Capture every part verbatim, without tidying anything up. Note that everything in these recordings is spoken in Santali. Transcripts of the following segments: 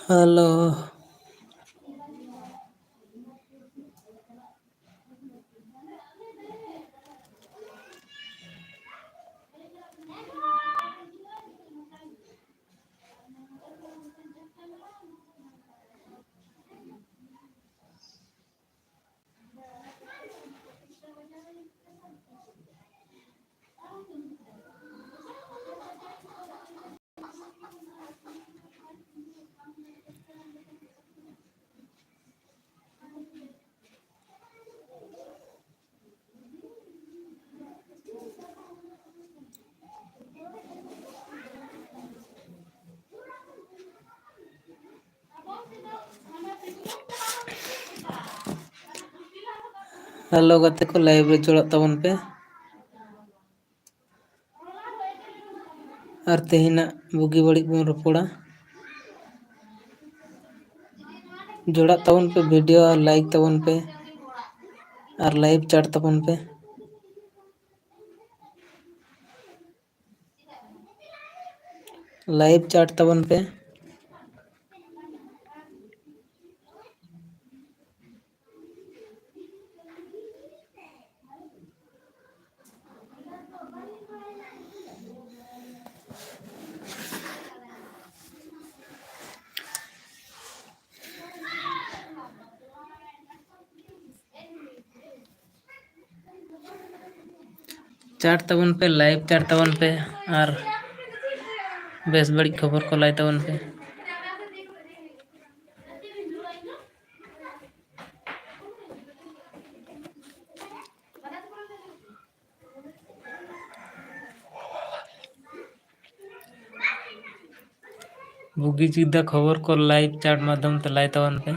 ᱦᱮᱞᱳ᱾ ᱦᱮᱞᱳ ᱜᱟᱛᱮ ᱠᱚ, live ᱨᱮ ᱡᱚᱲᱟᱜ ᱛᱟᱵᱚᱱ ᱯᱮ᱾ ᱟᱨ ᱛᱮᱦᱮᱧᱟᱜ ᱵᱩᱜᱤ ᱵᱟᱹᱲᱤᱡ ᱵᱚᱱ ᱨᱚᱯᱚᱲᱟ᱾ ᱡᱚᱲᱟᱜ ᱛᱟᱵᱚᱱ ᱯᱮ, video ᱟᱨ like ᱛᱟᱵᱚᱱ ᱯᱮ, ᱟᱨ live chat ᱛᱟᱵᱚᱱ ᱯᱮ᱾ Live chat ᱛᱟᱵᱚᱱ ᱯᱮ᱾ Chat ᱛᱟᱵᱚᱱ ᱯᱮ, live chat ᱛᱟᱵᱚᱱ ᱯᱮ, ᱟᱨ ᱵᱮᱥ ᱵᱟᱹᱲᱤᱡ ᱠᱷᱚᱵᱚᱨ ᱠᱚ ᱞᱟᱹᱭ ᱛᱟᱵᱚᱱ ᱯᱮ᱾ ᱵᱩᱜᱤ ᱡᱩᱫᱟᱹ ᱠᱷᱚᱵᱚᱨ ᱠᱚ live chat ᱢᱟᱫᱽᱫᱷᱚᱢ ᱛᱮ ᱞᱟᱹᱭ ᱛᱟᱵᱚᱱ ᱯᱮ᱾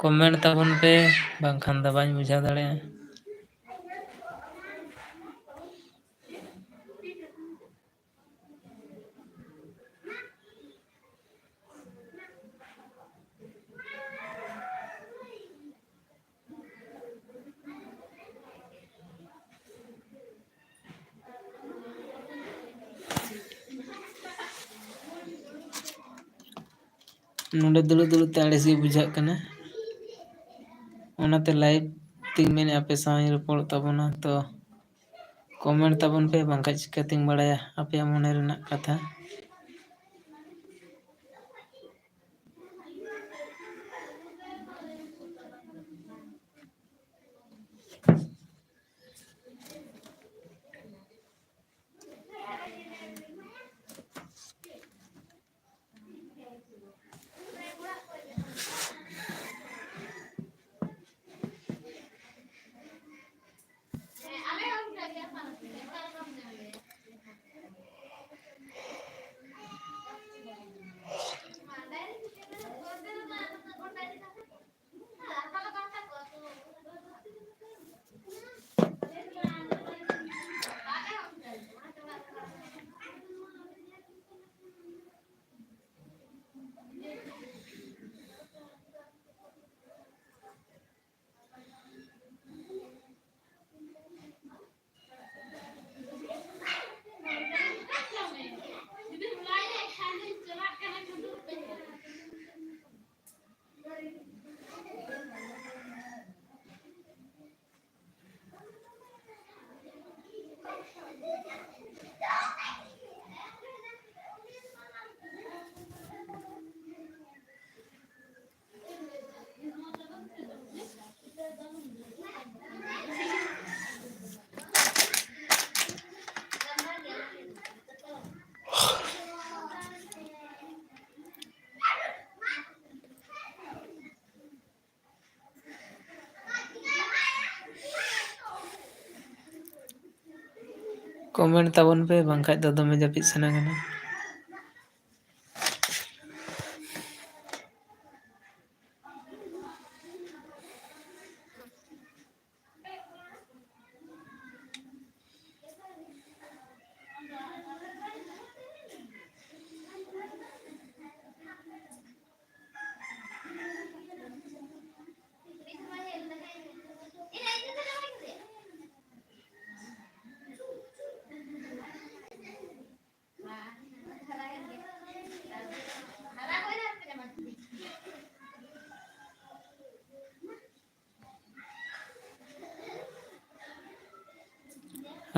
Comment ᱛᱟᱵᱚᱱ ᱯᱮ, ᱵᱟᱝᱠᱷᱟᱱ ᱫᱚ ᱵᱟᱹᱧ ᱵᱩᱡᱷᱟᱹᱣ ᱫᱟᱲᱮᱭᱟᱜᱼᱟ᱾ ᱱᱚᱰᱮ ᱫᱩᱲᱩᱵ ᱫᱩᱲᱩᱵ ᱛᱮ ᱟᱹᱲᱤᱥ ᱜᱮ ᱵᱩᱡᱷᱟᱹᱜ ᱠᱟᱱᱟ᱾ ᱚᱱᱟᱛᱮ live ᱛᱤᱧ ᱢᱮᱱᱮᱫ ᱟᱯᱮ ᱥᱟᱶ ᱤᱧ ᱨᱚᱯᱚᱲ ᱛᱟᱵᱚᱱᱟ, ᱛᱚ comment ᱛᱟᱵᱚᱱ ᱯᱮ, ᱵᱟᱝᱠᱷᱟᱡ ᱪᱤᱠᱟᱹᱛᱤᱧ ᱵᱟᱲᱟᱭᱟ ᱟᱯᱮᱭᱟᱜ ᱢᱚᱱᱮ ᱨᱮᱱᱟᱜ ᱠᱟᱛᱷᱟ᱾ Comment ᱛᱟᱵᱚᱱ ᱯᱮ, ᱵᱟᱝᱠᱷᱟᱡ ᱫᱚ ᱫᱚᱢᱮ ᱡᱟᱹᱯᱤᱫ ᱥᱟᱱᱟ ᱠᱟᱱᱟ᱾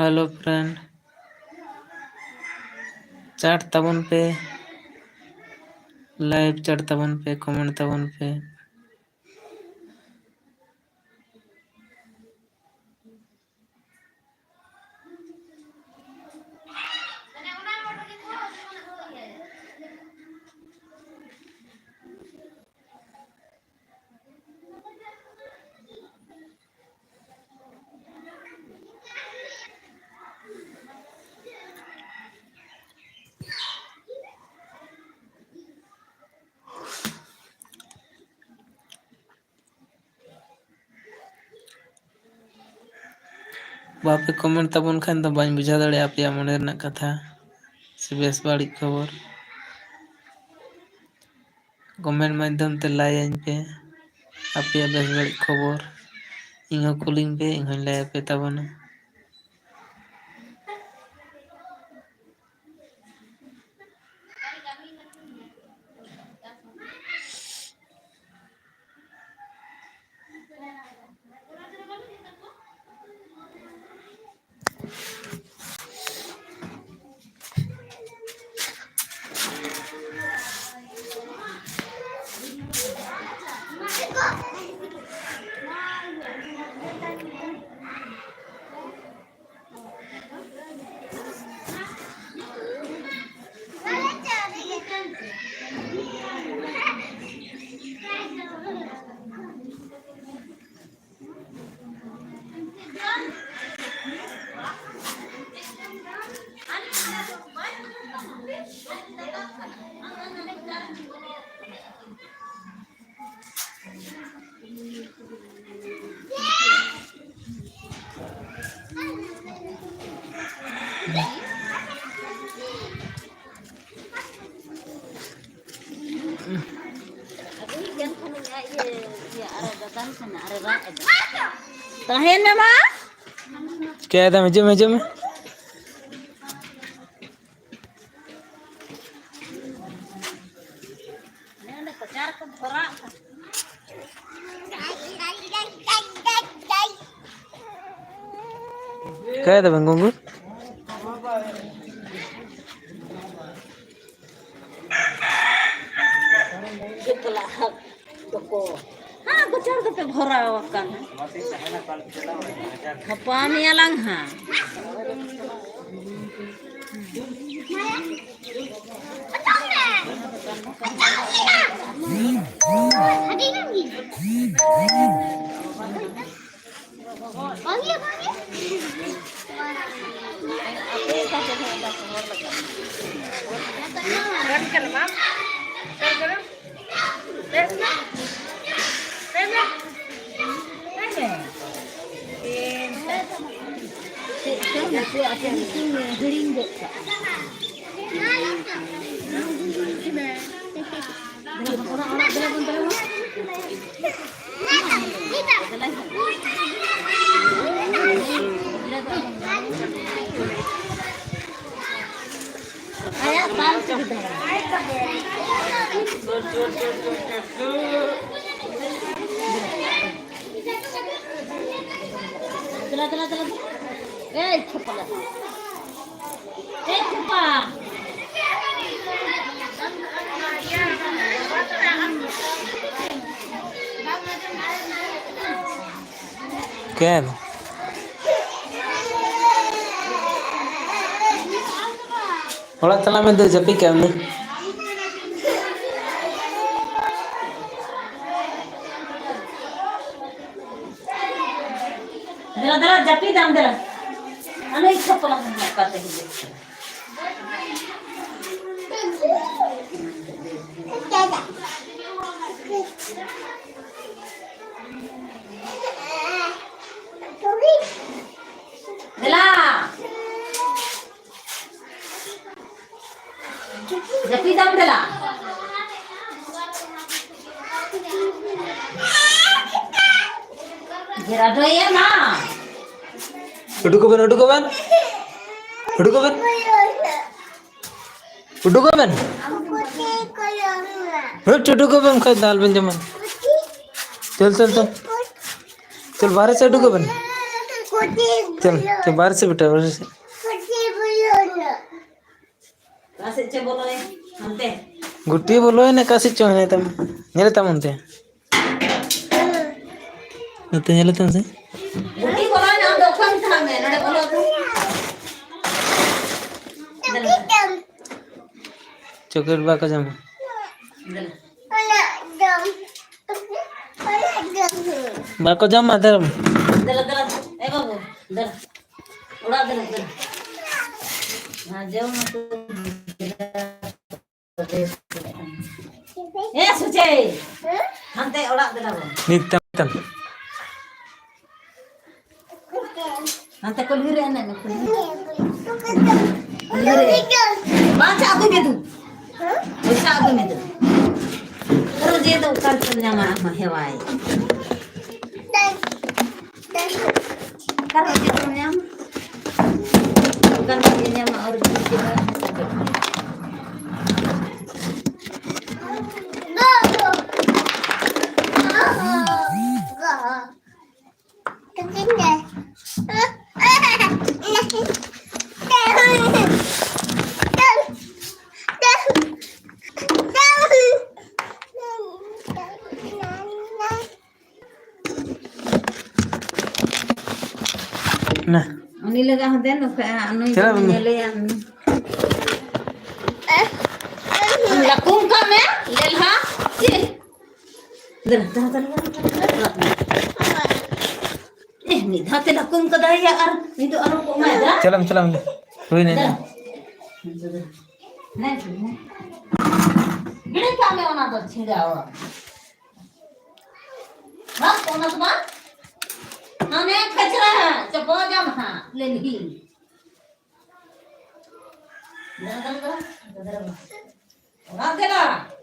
Hello friend, chat ᱛᱟᱵᱚᱱ ᱯᱮ, live chat ᱛᱟᱵᱚᱱ ᱯᱮ, comment ᱛᱟᱵᱚᱱ ᱯᱮ᱾ ᱵᱟᱯᱮ comment ᱛᱟᱵᱚᱱ ᱠᱷᱟᱱ ᱫᱚ ᱵᱟᱹᱧ ᱵᱩᱡᱷᱟᱹᱣ ᱫᱟᱲᱮᱭᱟᱜᱼᱟ ᱟᱯᱮᱭᱟᱜ ᱢᱚᱱᱮ ᱨᱮᱱᱟᱜ ᱠᱟᱛᱷᱟ ᱥᱮ ᱵᱮᱥ ᱵᱟᱹᱲᱤᱡ ᱠᱷᱚᱵᱚᱨ᱾ Comment ᱢᱟᱫᱽᱫᱷᱚᱢ ᱛᱮ ᱞᱟᱹᱭᱟᱹᱧ ᱯᱮ ᱟᱯᱮᱭᱟᱜ ᱵᱮᱥ ᱵᱟᱹᱲᱤᱡ ᱠᱷᱚᱵᱚᱨ᱾ ᱤᱧ ᱦᱚᱸ ᱠᱩᱞᱤᱧ ᱯᱮ, ᱤᱧ ᱦᱚᱸᱧ ᱞᱟᱹᱭ ᱟᱯᱮ ᱛᱟᱵᱚᱱᱟ᱾ ᱛᱟᱦᱮᱱ ᱢᱮ ᱢᱟ᱾ ᱪᱤᱠᱟᱹᱭ ᱫᱟᱢ? ᱦᱤᱡᱩᱜ ᱢᱮ, ᱦᱤᱡᱩᱜ ᱢᱮ᱾ ᱠᱟᱭ ᱫᱚ ᱵᱟᱝ ᱜᱚᱝᱜᱩ᱾ ᱦᱮᱸ, ᱜᱚᱪᱚᱲ ᱠᱟᱛᱮ ᱵᱷᱚᱨᱟᱣ ᱟᱠᱟᱱᱟ᱾ ᱦᱟᱯᱟ ᱢᱮᱭᱟ ᱞᱟᱝ ᱦᱟᱸᱜ᱾ ᱪᱮᱫ ᱪᱚᱝ ᱱᱟᱥᱮᱭᱟᱜ ᱟᱯᱮ ᱧᱩᱛᱩᱢ ᱦᱤᱲᱤᱧ ᱜᱚᱫ ᱠᱟᱜᱼᱟ᱾ ᱚᱲᱟᱜ, ᱚᱲᱟᱜ ᱫᱮᱞᱟ ᱵᱚᱱ ᱫᱮᱞᱟ ᱵᱚᱱ᱾ ᱟᱭᱟᱜ ᱵᱟᱝ ᱥᱩᱵᱤᱫᱷᱟ᱾ ᱫᱮᱞᱟ, ᱫᱮᱞᱟ, ᱫᱮᱞᱟ, ᱫᱮᱞᱟ᱾ ᱮᱭ ᱪᱷᱟᱯᱟ᱾ ᱮᱭ ᱪᱷᱟᱯᱟ᱾ ᱠᱮᱱ? ᱚᱲᱟᱜ ᱪᱟᱞᱟᱜ ᱢᱮ, ᱫᱩ ᱡᱟᱹᱯᱤᱫ ᱠᱟᱜ ᱢᱮ᱾ ᱫᱮᱞᱟ, ᱫᱮᱞᱟ, ᱡᱟᱹᱯᱤᱫ ᱟᱢ, ᱫᱮᱞᱟ᱾ ᱟᱞᱮ ᱤᱪᱪᱷᱟ ᱯᱚᱞᱟ ᱦᱚᱸ ᱚᱠᱟᱛᱮ ᱦᱤᱡᱩᱜ ᱠᱟᱱᱟ᱾ ᱫᱮᱞᱟ᱾ ᱡᱟᱹᱯᱤᱫᱟᱢ ᱫᱮᱞᱟ᱾ ᱡᱮᱨᱟ ᱫᱚᱭᱮ ᱢᱟ᱾ ᱩᱰᱩᱠᱚᱜ ᱵᱮᱱ, ᱩᱰᱩᱠᱚᱜ ᱵᱮᱱ᱾ ᱩᱰᱩᱠᱚᱜ ᱵᱮᱱ᱾ ᱩᱰᱩᱠᱚᱜ ᱵᱮᱱ᱾ ᱦᱟᱹᱴ, ᱩᱰᱩᱠᱚᱜ ᱵᱮᱱ, ᱠᱷᱟᱡ ᱫᱟᱞ ᱵᱮᱱ ᱡᱚᱢᱟ᱾ ᱪᱚᱞ, ᱪᱚᱞ, ᱪᱚᱞ᱾ ᱪᱚᱞ, ᱵᱟᱦᱨᱮ ᱥᱮᱫ ᱩᱰᱩᱠᱚᱜ ᱵᱮᱱ᱾ ᱪᱚᱞ, ᱪᱚ, ᱵᱟᱦᱨᱮ ᱥᱮᱫ ᱵᱮᱴᱟ, ᱵᱟᱦᱨᱮ ᱥᱮᱫ᱾ ᱚᱠᱟ ᱥᱮᱫ ᱪᱚ ᱵᱚᱞᱚᱭᱮᱱ, ᱦᱟᱱᱛᱮ᱾ ᱜᱩᱴᱤ ᱵᱚᱞᱚᱭᱮᱱᱟ, ᱚᱠᱟ ᱥᱮᱫ ᱪᱚ ᱦᱮᱱᱟᱭ ᱛᱟᱢᱟ᱾ ᱧᱮᱞᱮ ᱛᱟᱢ ᱚᱱᱛᱮ᱾ ᱱᱚᱛᱮ ᱧᱮᱞᱮ ᱛᱟᱢ ᱥᱮ᱾ ᱜᱩᱴᱤ ᱵᱚᱞᱚᱭᱮᱱᱟ, ᱟᱢ ᱫᱚ ᱚᱠᱚᱭ ᱢᱮᱛᱟᱢ ᱢᱮ? ᱱᱚᱰᱮ ᱵᱚᱞᱚ ᱟᱠᱟᱱ᱾ ᱪᱚᱠᱞᱮᱴ ᱵᱟᱠᱚ ᱡᱚᱢᱟ᱾ ᱫᱮᱞᱟ᱾ ᱵᱟᱠᱚ ᱡᱚᱢᱟ, ᱫᱮᱞᱟ᱾ ᱫᱮᱞᱟ, ᱫᱮᱞᱟ᱾ ᱮ ᱵᱟᱹᱵᱩ, ᱫᱮᱞᱟ᱾ ᱚᱲᱟᱜ ᱫᱮᱞᱟ, ᱫᱮᱞᱟ᱾ ᱦᱮᱸ, ᱡᱚᱢ ᱢᱟᱠᱚ᱾ ᱮ ᱥᱩᱪᱮᱭ, ᱦᱟᱱᱛᱮ ᱚᱲᱟᱜ ᱫᱮᱞᱟ ᱵᱚᱱ᱾ ᱱᱤᱛ ᱛᱟᱢ, ᱱᱤᱛ ᱛᱟᱢ᱾ ᱦᱟᱱᱛᱮ ᱠᱩᱞᱦᱤ ᱨᱮ ᱮᱱᱮᱡ ᱢᱮ, ᱠᱩᱞᱦᱤ ᱨᱮ᱾ ᱠᱩᱞᱦᱤ ᱨᱮ᱾ ᱵᱟᱝ ᱪᱟ ᱟᱹᱜᱩᱭ ᱢᱮ ᱫᱩ᱾ ᱯᱚᱭᱥᱟ ᱟᱹᱜᱩᱭ ᱢᱮ ᱫᱩ᱾ ᱨᱳᱡᱮ ᱫᱚ ᱚᱠᱟ ᱨᱮ ᱧᱟᱢᱟ ᱟᱢ ᱦᱚᱸ ᱦᱮᱣᱟᱭ᱾ ᱚᱠᱟ ᱨᱮ ᱪᱮᱫ ᱮᱢ ᱧᱟᱢᱟ? ᱚᱠᱟ ᱨᱮ ᱪᱮᱫ ᱮᱢ ᱧᱟᱢᱟ? ᱟᱨ ᱪᱮᱫ ᱦᱚᱸ ᱵᱟᱝ ᱧᱟᱢᱟ᱾ ᱱᱟ᱾ ᱩᱱᱤ ᱞᱟᱜᱟ ᱦᱚᱸ ᱫᱮᱱ ᱱᱚᱝᱠᱟ, ᱱᱩᱭ ᱪᱟᱞᱟᱜ ᱫᱚ ᱢᱮ᱾ ᱧᱮᱞᱮᱭᱟ ᱩᱱᱤ᱾ ᱞᱟᱹᱠᱩᱢ ᱠᱟᱜ ᱢᱮ, ᱞᱮᱞᱦᱟ᱾ ᱪᱮᱫ? ᱫᱮᱞᱟ, ᱫᱮᱞᱟ, ᱫᱮᱞᱟ, ᱫᱮᱞᱟ, ᱫᱮᱞᱟ᱾ ᱮ, ᱢᱤᱫ ᱫᱷᱟᱣ ᱛᱮ ᱞᱟᱹᱠᱩᱢ ᱠᱟᱫᱟᱭ ᱭᱟ, ᱟᱨ ᱱᱤᱛᱚᱜ ᱟᱨᱚ ᱠᱚ ᱮᱢᱟᱭ ᱫᱟ᱾ ᱪᱟᱞᱟᱜ ᱢᱮ, ᱪᱟᱞᱟᱜ ᱢᱮ᱾ ᱦᱩᱭ ᱱᱟ᱾ ᱫᱮᱞᱟ᱾ ᱱᱮ, ᱱᱮ᱾ ᱜᱤᱲᱤ ᱠᱟᱜ ᱢᱮ ᱚᱱᱟ ᱫᱚ ᱪᱷᱤᱸᱰᱟᱣ᱾ ᱵᱟᱝ, ᱚᱱᱟ ᱫᱚ ᱵᱟᱝ᱾ ᱦᱟᱱᱮ ᱠᱷᱟᱪᱨᱟ ᱦᱟᱸᱜ, ᱪᱚᱯᱚᱡᱟᱢ ᱦᱟᱸᱜ, ᱞᱮᱞᱦᱤ᱾ ᱫᱟᱫᱟ, ᱫᱟᱫᱟ, ᱫᱟᱫᱟ, ᱫᱟᱫᱟ᱾ ᱚᱲᱟᱜ ᱫᱮᱞᱟ᱾